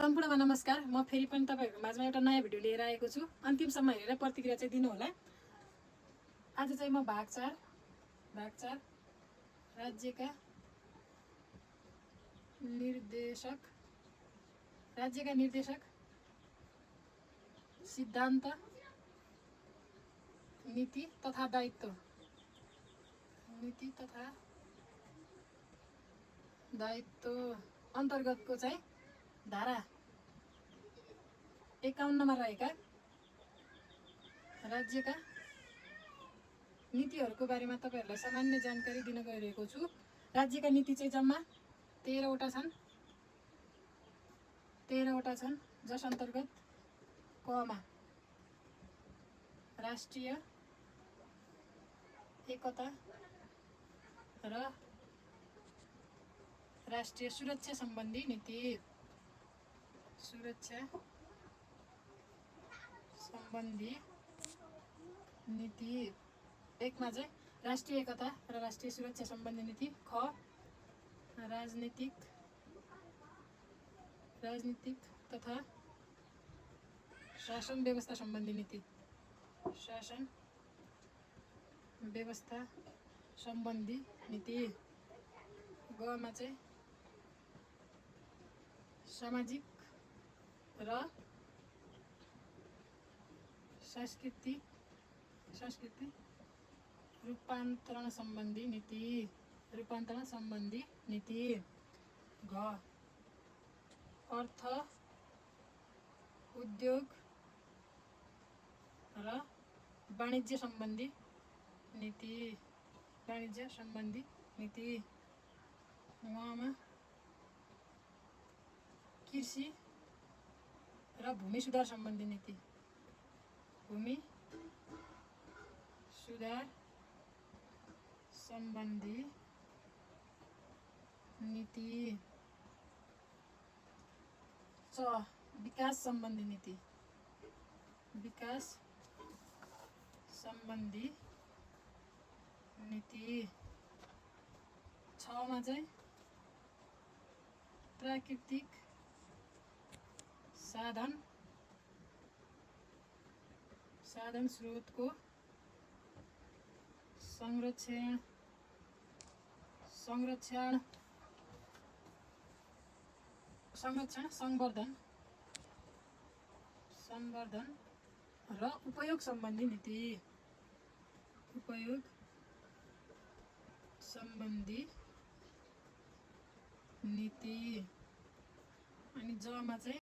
सम्पूर्णमा नमस्कार। म फेरि पनि तपाईहरुको माझमा एउटा नयाँ भिडियो लिएर आएको छु। अन्तिमसम्म हेरेर प्रतिक्रिया चाहिँ दिनु होला। आज चाहिँ म भाग 4 राज्यका निर्देशक सिद्धान्त नीति तथा दायित्व अन्तर्गतको चाहिँ धारा 51 मा रहेका राज्यका नीतिहरूको बारेमा तपाईहरुलाई सामान्य जानकारी दिन गइरहेको छु। राज्यका नीति चाहिँ जम्मा 13 वटा छन् जस अन्तर्गत कमा राष्ट्रिय एकता र राष्ट्रिय सुरक्षा सम्बन्धी नीति एकमा चाहिँ राष्ट्रिय एकता र राष्ट्रिय सुरक्षा सम्बन्धी नीति। ख राजनीतिक तथा शासन व्यवस्था सम्बन्धी नीति ग मा चाहिँ सामाजिक र संस्कृति रूपान्तरण सम्बन्धी नीति। घ अर्थ उद्योग र वाणिज्य सम्बन्धी नीति। ङ मा कृषि र भूमि सुधार सम्बन्धी नीति। च विकास सम्बन्धी नीति। छ मा चाहिँ प्राकृतिक साधन स्रोतको संरक्षण संवर्धन र उपयोग सम्बन्धी नीति। अनि ज मा चाहिँ